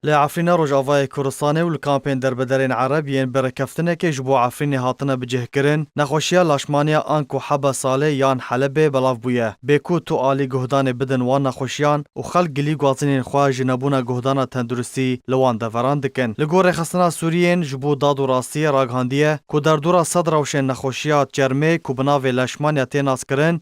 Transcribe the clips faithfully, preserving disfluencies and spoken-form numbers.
Li Efrîna Rojavayê Kurdistanê û li kampên derbederên Ereb yên bi rêkeftinekê ji bo Efrînê hatine bicihkirin, nexweşiya laşmaniya anku heba Salê yan Helebê belav bûye. Bê ku tu alî guhdanê bidin wan nexweşiyan û xelk gilî guazînên xwe ji nebûna guhdana tenduristî li wan deveran dikin. Li gor rêxistina Sûriyên ji bo dad û rastiyê ragihandiye ku derdora sed rewşên nexweşiya çermê ku bi navê leşmaniya tê naskirin,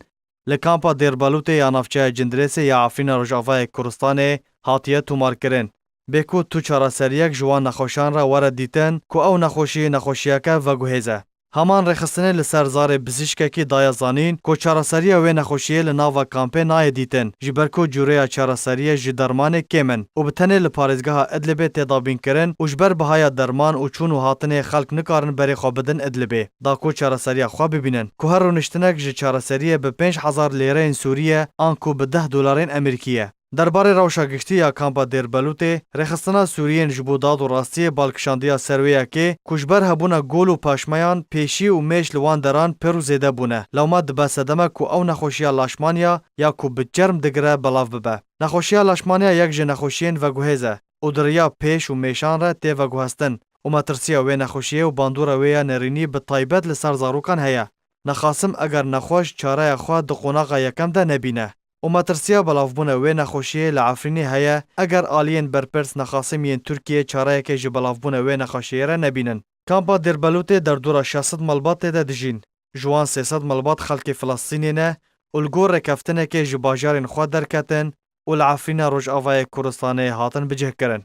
li kampa Dêrbalûtê ya navçeya Cindirêsê ya Efrîna Rojavayê Kurdistanê hatiye tomarkirin. Bê ku tu çareseriyek ji wan nexweşan re were dîtin ku ew nexweşî nexweşiyeke veguhêz e. Heman rêxistinê li ser zarê bizîşkekî daye zanîn ku çareseriya wê nexweşiyê li nava kampê nayê dîtin, ji ber ku cûreya çareseriyê ji dermanê kêm in û bi tenê li parêzgeha Idlibê tê dabînkirin û ji ber bihaya derman û çûn û hatinê xelk nikarin berê xwe bidin Idlibê, da ku çareseriya xwe bibînin, ku her rûniştinek ji çareseriyê bi pênc hezar lêreyên Sûrî ye, anku bi deh dolarên Amerîkî ye. Derbarê rewşa giştî ya kampa Dêrbelûtê, rêxistina Sûriyên ji bo dad û rastiyê bal kişandiya ser wê yekê ku ji ber hebûna gol û paşmeyan pêşî û mêş li wan deran pir û zêde bûne. Lewma dibe sedeme ku ew nexweşiya laşmaniya ya ku bi çerm digire belav bibe. Nexweşiya laşmaniya yek ji nexweşiyên veguhêz e û di riya pêş û mêşan re tê veguhestin û metirsiya wê nexweşiyê û bandora wê ya nerînî bi taybet li ser zarokan heye. Nexasim eger nexweş çareya xwe di qonaxa yekem de nebîne. Û metirsiya belavbûna wê nexweşiyê li Efrînê heye, eger aliyên berpirs Nexasim yên Tirkiyê çareyekê ji belavbûna wê nexweşiyê re nebînin. Kampa Dêrbelûtê derdora şeş sed malbat tê de dijîn. Ji wan sê sed malbat xelkê Filistînê ne û li gor rêkeftinekê ji bajarên xwe derketin û li Efrîna Rojavayê Kurdistanê hatin bicihkirin.